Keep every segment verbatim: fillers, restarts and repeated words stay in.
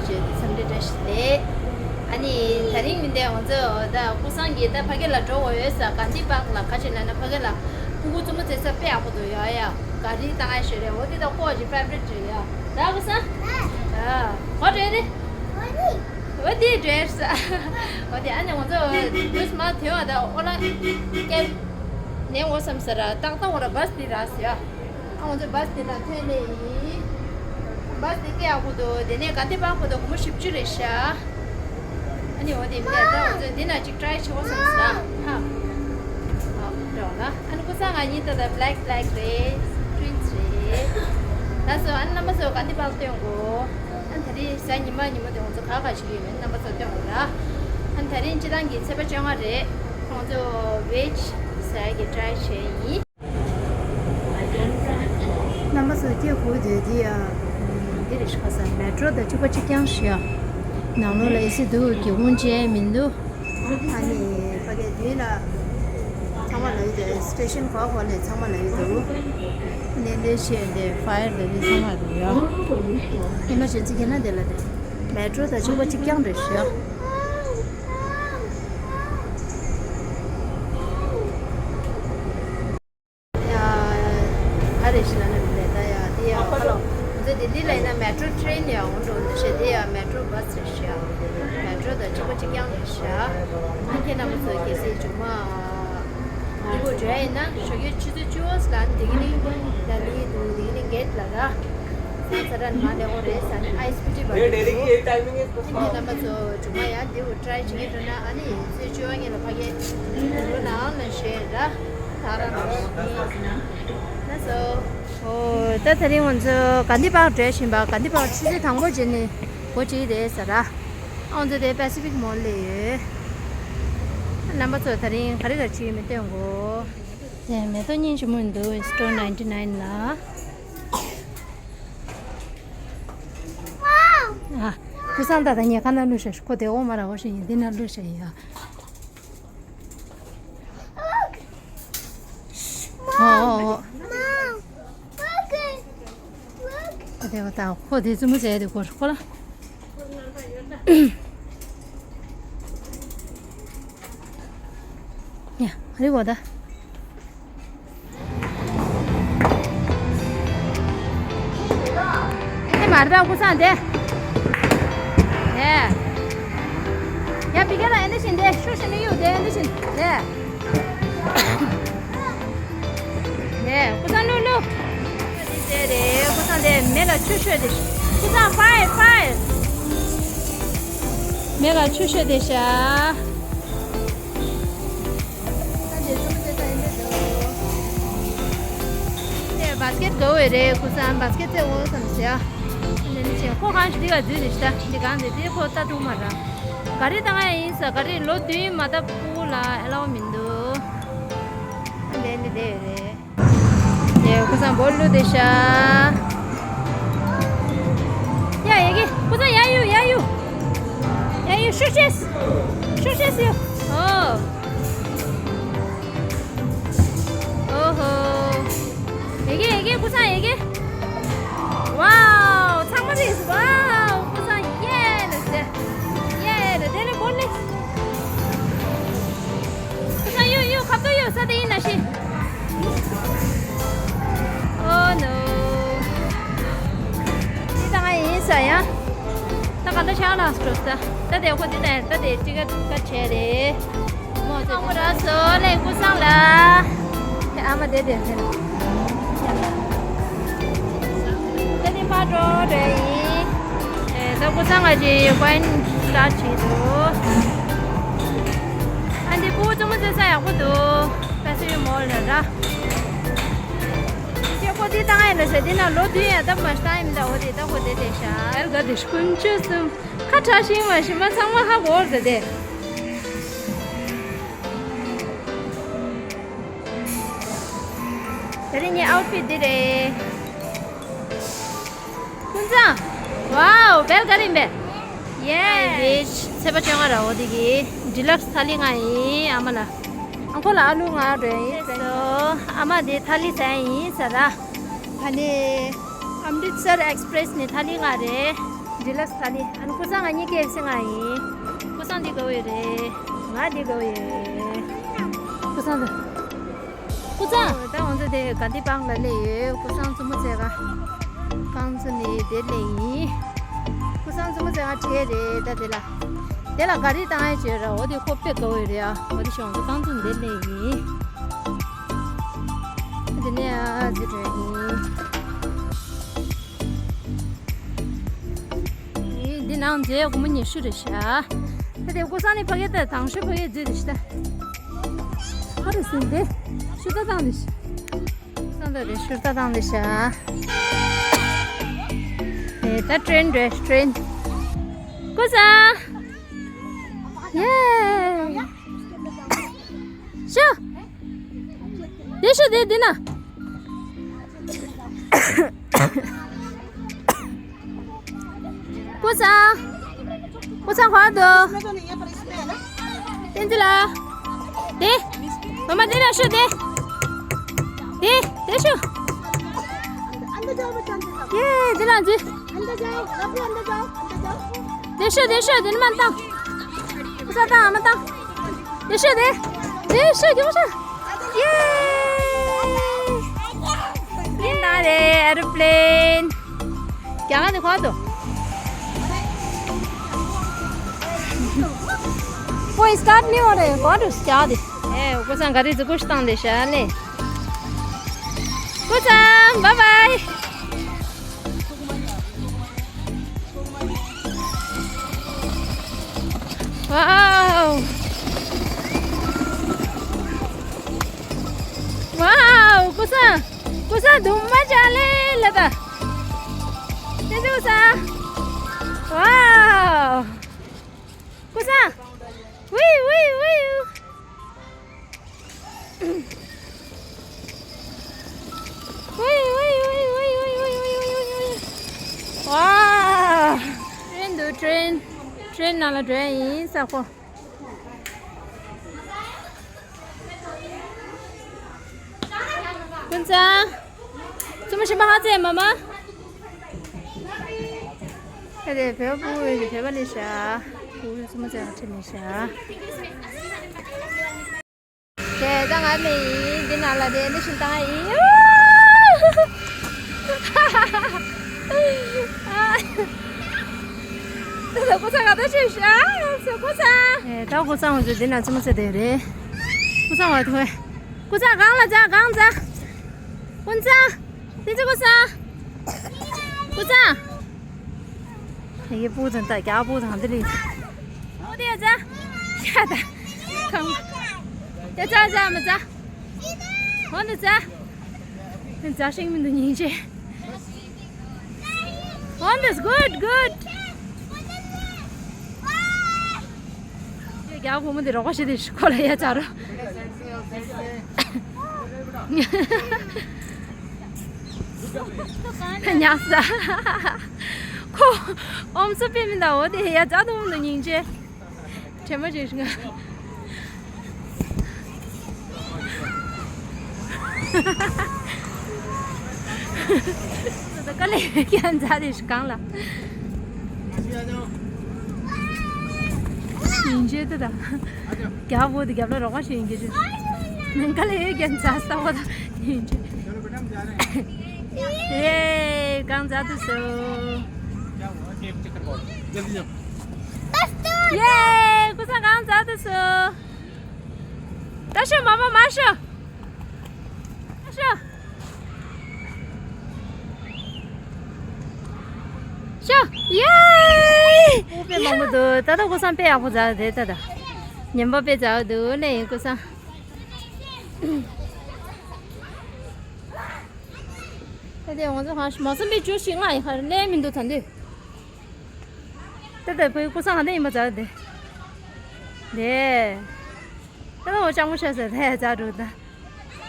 བྱས་ཏེ་འཚམས་འདྲི་བཀྲ་ཤིས་བདེ་ལེགས། ཨ་ནི་དེ་རིང་མི་འདས་ང་ཚོ་ད་ཀུན་བཟང་གིས་ད་ཕ་གི་ལ་འགྲོ་དགོས་ཡོད་ས། གྷན་དྷི་པཱག་ལ། ག་ཅི་ལབ་ན་ཕ་གི་ལ་ཕྲུ་གུ་རྩེད་མོ་རྩེ་ས་དཔེ་ཡག་པོ་འདུག་ཡ་ཡ། ག་རི་བཏང་ཡ་ཞིག་རེད། འོ་དེ་ད་ཁོ་གི་ཕེ་ཝ་རི་ཊི་རེད་ཡ། ད་ཀུན་བཟང་། ཨ། གོ་བྲོས་རེད། འོ་དེ་བྲོས་ས། འོ་དེ་ཨ་ནི་ང་ཚོ་དུས་མ་དེ་བ་ད་ཨོ་ལ་ཀེབ་ནས་འོ་བསམ་ས་ར་ཏག་ཏག་འོ་ར་བྷ་སི་དེ་རག་ས་ཡ། ཨ་ང་ཚོ་བྷ་སི་དེ་ལ་ཐོན་ནས་ཡིན། བྷ་སི་དེ་དཔེ་ཡག་པོ་འདུག་དེ་ནས་གྷན་དྷི་པཱག་ཁོ་ད་སྒོར་མོ་བཞི་བཅུ་རེད་ཤག་ཨ་ནི་འོ་དེ་མིན་ད་ང་ཚོ་འདི་ན་ཅིག་ཊ་རའི་བྱེད་དགོས་བསམ་སོང་། ཧ། ཨ་འགྲོ་ལ། ཨ་ནི་ཀུན་བཟང་ང་གཉིས་ད་ལྟ་བྷེ་ལེག་བྷེ་ལེག་རེད། ཊུ་ཝིན་སི་རེད། ལགས་སོ། ཨ་ནི་རྣམ་པ་ཚོ་གྷན་དྷི་པཱག་སྟོན་གོ་ཨ་ནི་ད་རེས་གཟའ་ཉི་མ་ཉིན་མོ་དེ་ང་ཚོ་ག་ག་ཞིག་ཡོད་མེད་རྣམ་པ་ཚོ་སྟོན་གོ་ལ། ཨ་ནི་ད་རེས་སྤྱི་བཏང་གི་ཚེས་པ་བཅོ་ལྔ་རེད། ང་ཚོ་ཝེ་ཇི་ཟ་ཡ་གི་ཊ་རའི་བྱས་ཡིན། རྣམ་པ་ཚོ་སྐྱེ་དགུ་དེ་འདི་ཡ། འདི་རེད་ཤག་ས། མེ་ཊྲོ་དང་གཅིག་པ་གཅིག་རྐྱང་ཞིག་ཡ། ནང་ལོགས་ལ་ཨེ་སི་འདུག་སྒེའུ་ཁུང་བཅས་མི་འདུག་ཨ་ནི་ཕ་གི་དུས་ལ་ཚང་མ་ལ་ཡོད་དེ། སི་ཊེ་ཤན་ག་ག་ལ་ཚང་མ་ལ་ཡོད་འདུག་ཨ་ནི་ལས་བྱེད་དེ་ཕ་ཡར་དེ་འདི་ཚང་མ་རེད་ཡ། ཨེ་མ་བྱེད་ཚིག་གི་ན་དེ་ལ་དེ། མེ་ཊྲོ་དང་གཅིག་པ་གཅིག་རྐྱང་རེད་ཤག་ཡ། ག་རེ་ཞིག་ལབ་ན་མི་ལས་ད་ཡ་དེ་ཡ་ཧ་ལོ། ང་ཚོ་ལྡི་ལི་ལ་ཡིན་ན་མེ་ཊྲོ་ཊེ་རེན་ཡ་འོང་འགྲོ་འདི་བྱས། དེ་ཡ་མེ་ཊྲོ་བྷ་སི་རེད་ཤག་མེ་ཊྲོ་དང་གཅིག་པ་གཅིག་རྐྱང་རེད་ཤག་ཨ་ཁྱེད་རྣམ་པ་ཚོ་གལ་སྲིད་མཇུག་མ་འདི་གོ་འགྲོ་ཡ་ཡིན་ན་ཞོགས་ཀས་ཆུ་ཚོད་བཅུ་པ་ལ་འདི་གི་ནི་ལ་ལི་འདུག་འདི་གི་ནི་གེ་ཊི་ལ་ར། ས་ཚ་ར་ནི་མ་ལེ་འོ་རེད་ས་ནི་ཨའི་སི་པི་ཊི་བ་འདུག་ཨ་ཁྱེད་རྣམ་པ་ཚོ་མཇུག་མ་ཡ་འདི་གོ་ཊ་རའི་བྱེད་ཀྱི་འགྲོ་ན་ཨ་ནི་ཚེས་བཅུ་པ་ཉིན་ལ་ཕ་གི་འགྲོ་ནའང་ན་ཞེས་ར། ད་ར་ན་ཞེས། ལགས་སོ། ཨོ། ད་དེ་རིང་ང་ཚོ་གྷན་དྷི་པཱག་འགྲོ་བཞིན་པ། གྷན་དྷི་པཱག་ཆུ་ཚོད་དང་པོ་རྗེས་ནས་སྒོ་ཕྱེ་རེད་ཟེར་ར། ཨ་ང་ཚོ་དེ་པེ་སི་ཕིག་མོལ་ལ་ཡོད། རྣམ་པ་ཚོ་དེ་རིང་ག་རེ་ག་རེ་བྱེད་ཡོད་མེད་སྟོན་གོ་དེ་མེ་ཏོག་སྙིང་རྗེ་མོ་འདུག་སི་ཊོར་ནའིན་ཊི་ནའིན་ལ། ཨ། ཀུན་བཟང་ད་ད་ངས་ཁ་ན་བླུགས་ཤག་ཁོ་དེ་འོ་མ་ར་འོ་ཞིག་ཡིན་འདི་ན་བླུགས་ཤག་ཡིན་ཨ། ཨོ་ཨོ་ཨོ། ཨ་དེ་བ་ད་ཁོ་དེ་བཙུན་མོ་བྱས་དེ་ཁོ་ཁོ་ལ། ཡ་ཧ་རི་བ་ད། ཨེ་མར་ད་ཀུན་བཟང་དེ། ཡ། ཡ་བི་ག་ལ་ཨེ་འདི་བཞིན་དེ་ཤུ་ཤི་མི་ཡུ་དེ་ཨེ་འདི་བཞིན་དེ། ནས་ཀུན་བཟང་ལུ་ལུ། དེ་རེད། ཀུན་བཟང་དེ་མེ་ལ་ཆུ་ཤོད་དེ། ཀུན་བཟང་ཕའི་ཕའི། མེ་ལ་ཆུ་ཤོད་དེ་ཤ། དེ་བ་སི་ཀེ་ཊི་དགའ་བོ་རེད། ཀུན་བཟང་བ་སི་ཀེ་ཊི་རྩེ་འོ་བསམ་ཤ། དེ་ནི་ཆེ་ཁོ་གང་ཞིག་འདི་ག་འཛུལ་རེད་ཤ། འདི་གང་འདི་དེ་ཁོ་ལྟ་ཐུབ་མ་ར། ག་རེ་བཏང་ཡ་ཡིན་ས། ག་རེ་ལོ་བདུན་མ་ད་ཕྲུ་གུ་ལ་ཨེ་ལའོ་མི་འདུག་ཨ་འདྲེ་འདི་འདྲེ་རེད། ཡ་ཀུན་བཟང་སྦོ་ལུ་དེ་ཤ། ཡ་ཡ་གི་ཀུན་བཟང་ཡ་ཡུ་ཡ་ཡུ། ཡ་ཡུ་ཤུ་ཤེས། ཤུ་ཤེས་ཡུ། ཨོ། ཨོ་ཧོ། ཡ་གི་ཡ་གི་ཀུན་བཟང་ཡ་གི། ཝའོ། ཚང་མ་རེད། ཝའོ། ཀུན་བཟང་ཡེ་ལ་ཟེར། ཡེ་ལ་དེ་ལ་བོ་ལེ། ཀུན་བཟང་ཡོ་ཡོ་ཁབ་ཏོ་ཡོ་ས་དེ་ཡིན་ན་ཤི། ཨོ་ནོ། དེ་ད་ང་ཡིན་ས་ཡ། ད་ག་འདྲ་ཆགས་ལ་སྤྲོ་ས། ད་དེ་ཁོ་དེ་ད་ད་དེ་ཅི་ག་ག་བྱས་རེད། མོ་ཚོ་ཨ་མོ་ར་སོ་ལེ་ཀུན་བཟང་ལ། ཨ་མ་དེ་དེ་དེ། ད་དེ་ཕ་འགྲོ་རེད་ཡིན། ཨེ་ད་ཀུན་བཟང་ང་ཅི་ཀོན་སི་ཊརཊ་བྱེད་འདུག་ཨ་འདི་ཕྲུ་གུ་རྩེད་མོ་རྩེ་ས་ཡག་པོ་འདུག་པེ་སི་ཕིག་མོལ་ལ་ར། ཁྱེད་ཁོ་དེ་བཏང་ཡ་ལ་ཟེར་དེ་ན་ལོ་བདུན་ཡ་ད་མ་ཤི་ཏང་ཡིན་ད། འོ་དེ་ད་ཁོ་དེ་དེ་ཤ། ཨེ་ག་དེ་ཀུན་སྤྱོད་གསུམ། ཁ་བྲལ་ཞིང་མ་ཞིམ་པ་ཚང་མ་ཧ་གོ་ར་ད་དེ། དེ་རིང་ངའི་ཨའུ་ཊི་ཕིཊ་འདི་རེད། ཀུན་བཟང་། ཝའོ། བེལ་ག་རེ་ཡིན་པས། ཡེ། ཚེས་པ་བཅོ་ལྔ་ར་འོ་དེ་གི་ཌི་ལག་སི་ཐ་ལི་ང་ཡིན་ཨ་མ་ལ། ཨ་ཁོ་ལ་ཨ་ལུ་ང་རེད་ཡིན་ཟེར། ཨ་མ་དེ་ཐ་ལི་ཟ་ཡིན་ཟེར་ར། ད་ནི་ཨམ་རིད་སར་ཨེག་སི་པི་རེ་སི་ནས་ཐ་ལི་ང་རེད། འདི་ལ་ས་ནི་ཨན་ཀུ་སང་ང་གཉིས་ཀའི་སེ་ང་ཡིན། ཀུ་སང་འདི་ག་བའི་རེད། ང་འདི་ག་བའི་རེད། ཀུ་སང་འདི། ཀུ་སང་། ད་ང་ཚོ་དེ་ག་འདི་པང་ལ་སླེབས་ཡོད། ཀུ་སང་བཙུན་མོ་བཙལ་ག་ཁང་ཚོ་ནི་དེ་སླེབས་ཡིན། ཀུ་སང་བཙུན་མོ་བཙལ་ག་བྲེལ་རེད། ད་དེ་ལ། དེ་ལ་ག་རི་བཏང་ཡ་བྱོས་ར། འོ་དེ་ཁོ་དཔེ་དགའ་བོ་ཡོད་རེད་ཨ། འོ་དེ་ཤོག་ང་ཚོ་ཁང་ཚོ་འདི་སླེབས་ཡིན། དེ་ནས་ཨ་ཟི་བྲོས་ཡིན། འདི་ནང་མཇལ་སྒོར་མོ་ཉི་ཤུ་རེད་ཤག་ད་དེ་ཀུ་སང་ནི་ཕ་གི་ད་དང་ཤོས་ཕ་གི་རྫི་རེད་ཤག་ད་ཧ་རེ་སིན་དེ་ཤུ་ད་བཏང་རེད་ཤག་ཀུ་སང་ད་རེད་ཤུ་ད་བཏང་རེད་ཤག་ཨེ་ད་ཀྲེན་རེད་ཀྲེན། ཀུ་སང་། ཡེ། ཤུ། དེ་ཤུ་དེ་དེ་ན། ཀུ་སང་། ཀུ་སང་ག་པར་འདུག་བསྟན་འཛིན་ལགས། དེ། མ་མ་དེ་ལ་ཤོག་དེ། དེ། དེ་ཤོག་ཡེ་དེ་ལ་འཛུལ། དེ་ཤོག་དེ་ཤོག་དེ་ནི་མ་བཏང་། ཀུ་སང་བཏང་མ་བཏང་། དེ་ཤོག་དེ། དེ་ཤོག་དེ་ཤོག་ཡེ། པླེན་བཏང་རེད་ཨེ་རོ་པླེན། རྒྱ་གར་ནས་ག་པར་འདུག་ཁོ་ཡི་སྐར་ནི་འོ་རེད་ག་པར་འདུག་རྒྱ་གར་དེ། ཨེ་ཀུ་སང་ག་རེ་ཟི་ཀུ་ཤི་བཏང་དེ་ཤ་ལེ། ཀུ་སང་བཱའི་བཱའི། ཝའོ། ཝའོ། ཀུ་སང་། ཀུ་སང་དུ་མ་ཅག་ལེ་ལ་ད། དེ་ཚོ་ཀུ་སང་། ཝའོ། ཀུ་སང་། ཝི་ཝི་ཝི། ཝའོ། ཀྲེན་འདུག་ཀྲེན། ཀྲེན་ནང་ལ་འགྲོ་ཡ་ཡིན་ས་ཁོ། ཀུན་ཚང་། བཙུན་མོ་གཞན་པ་ཧ་ཙེ་མ་མ། ཨེ་དེ་བོད་པ་བོད་པ་ལས་བྱ། བོད་པའི་བཙུན་མོ་ཚོ་ཡང་ཁྲིད་ནས་བྱ། དེ་ད་ང་མེད་ཡིན། འདི་ནང་ལ་དེ་འདི་བཞིན་བཏང་ཡིན། ད་ལྟ་ཀུ་ཚང་ག་ད་ཆོས་ཤ་ཟེར་ཀུ་ཚང་། ཨེ་ད་ཀུ་ཚང་ང་ཚོ་འདི་ན་བཙུན་མོ་ཚོ་དེ་རེད། ཀུ་ཚང་བ་ཐོས། ཀུ་ཚང་གང་ལ་འཛག་གང་འཛག་ཀུན་ཚང་། དེ་ཚོ་ཀུ་ཚང་། ཀུ་ཚང་། དེ་གའི་སྤུ་དང་ད་རྒྱག་སྤུ་དང་དེ་རིགས། ཨོ་དེ་ཡ་ཛ། ཤ་ད། ཁང་། དེ་ཛ་ཛ་མ་ཛ། ཧོན་དུ་ཛ། དེ་ཛ་ཤིང་མི་འདུག་སྙིང་རྗེ། ཧོན་དུ་good good། རྒྱ་བོ་མོ་འདི་རོགས་པ་བྱེད་དེ་ཁོ་ལ་ཡ་ཙ་རོ། ཉག་ས། ཁོ་ཨོམ་སུ་པི་མི་འདའ་འོ་དེ་ཡ་ཙ་དུ་མོ་འདི་སྙིང་རྗེ། དྲན་པ་བརྗེད་སོང་ང་། ད་དཀའ་ལས་ཀྱང་མཛའ་དེ་ཞིག་གང་ལ། ཡིན་ཆེ་ད་ད། རྒྱ་བོ་དེ་རྒྱབ་ལ་རོགས་པ་ཞིག་ཡིན་གྱི་རེད། ནང་དཀའ་ལས་ཀྱང་མཛའ་ས་བ་ད་ཡིན་ཆེ། ཡེ་གང་མཛའ་དུ་སོ། ཡེ་ཀུ་ས་གང་མཛའ་དུ་སོ། ད་ཤོ་མ་མ་མ་ཤོ། ཤོ། ཤོ། ཡེ། ཨོ་དཔེ་མང་པོ་འདུག་ད་ལྟ་ཀུ་སང་དཔེ་ཡག་པོ་མཛའ་དེ་ད་ད། ཉན་པ་དཔེ་མཛའ་འདུག་ལེ་ཡིན་ཀུ་སང་། ད་དེ་ང་ཚོ་གང་ཤོ་མོ་སམ་པི་ཇུས་ཤིག་ང་ཡི་ཁར་ལེན་མི་འདུག་ད་འདི། ད་ལྟ་བུའི་ཀུ་སང་ཧ་འདི་ཡིན་པ་ཛར་དེ། དེ། ད་ལྟ་འོ་ལྕགས་མོ་ཤ་ཟེར་དེ་ཛར་འགྲོ་ད།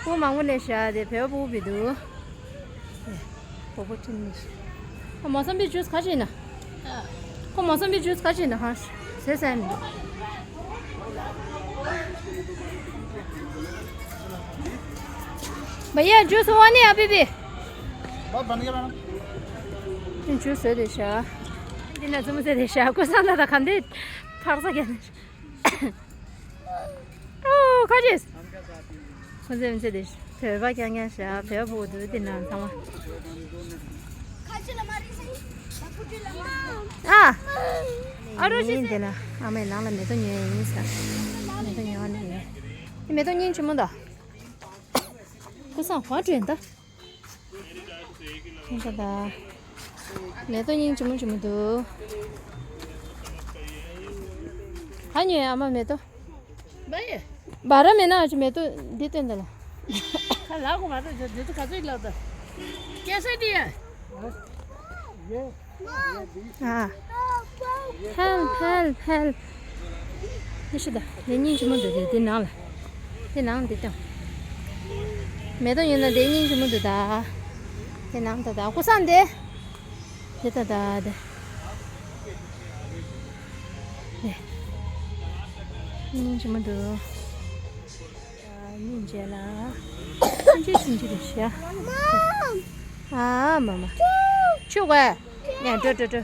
བུ་མང་པོ་ནས་ཤ་དེ་བེའུ་བུ་བི་འདུག་ཨེ། བུ་བུ་ཁྲིམ་ནི་ཤ། ཁོ་མོ་སམ་པི་ཇུས་ག་ཅི་ཡིན་ན། ཁོ་མོ་སམ་པི་ཇུས་ག་ཅི་ཡིན་ན་ཧ། ཟེར་ཟེར་མི་འདུག भैया जूस हुआ नहीं अभी भी? बहुत बन गया मैडम। जूस है देशा। འདི་ན་ཙུམ་ཟེར་དེ་ཤ་ཀུ་སང་ད་ད་གམ་དེ་འཕག་ས་ཀྱང་། ཨོ་ཁ་ཅིས། ཁོ་ཚོས་མི་ཚེ་དེ་བོད་པ་རྐྱང་རྐྱང་ཤ་བོད་པ་ཕྲུ་གུ་འདུག་དེ་ན་ཚང་མ། ཨ། ཨ་རོ་ཤི་ཟེར། དེ་ལ་ཨ་མས་ནང་ལ་མེ་ཏོག་ཉོས་ཡིན་ས། མེ་ཏོག་ཉོས་ནས་ཡིན། དེ་མེ་ཏོག་སྙིང་རྗེ་མོ་འདུག་ཀུ་སང་ཧོ་དྲན་ད། ཁྱེད་ཀྱི་ད། མེ་ཏོག་སྙིང་རྗེ་མོ་རྗེ་མོ་འདུག་ག་ཉོས་ཨ་མ་མེ་ཏོག་བ་ཡེ། བ་ར་མེད་ན་ཨ་ཅི་མེ་ཏོག་འདི་སྟོན་ད་ལ། ཁ་ལག་གོ་མ་ཏོག་འདི་ཏོག་ག་ཚོད་ལག་ད། སྐྱེ་ས་འདི་ཡ། ཨ། ཕལ་ཕལ་ཕལ། ཨེ་ཤི་ད། དེ་སྙིང་རྗེ་མོ་འདུག་དེ་དེ་ནང་ལ། དེ་ནང་འདི་ལྟ། མེ་ཏོག་ཉོས་ན་དེ་སྙིང་རྗེ་མོ་འདུག་ད། དེ་ནང་ད་ད་ཀུ་སང་དེ། དེ་ད་ད་དེ། དེ། སྙིང་རྗེ་མོ་འདུག་སྙིང་རྗེ་ལ། ཆུང་ཆུང་ཆུང་ཆུང་རེད་ཤག་ཨ་མ་མ། ཆུ་ག་ནས་འགྲོ་འགྲོ་འགྲོ།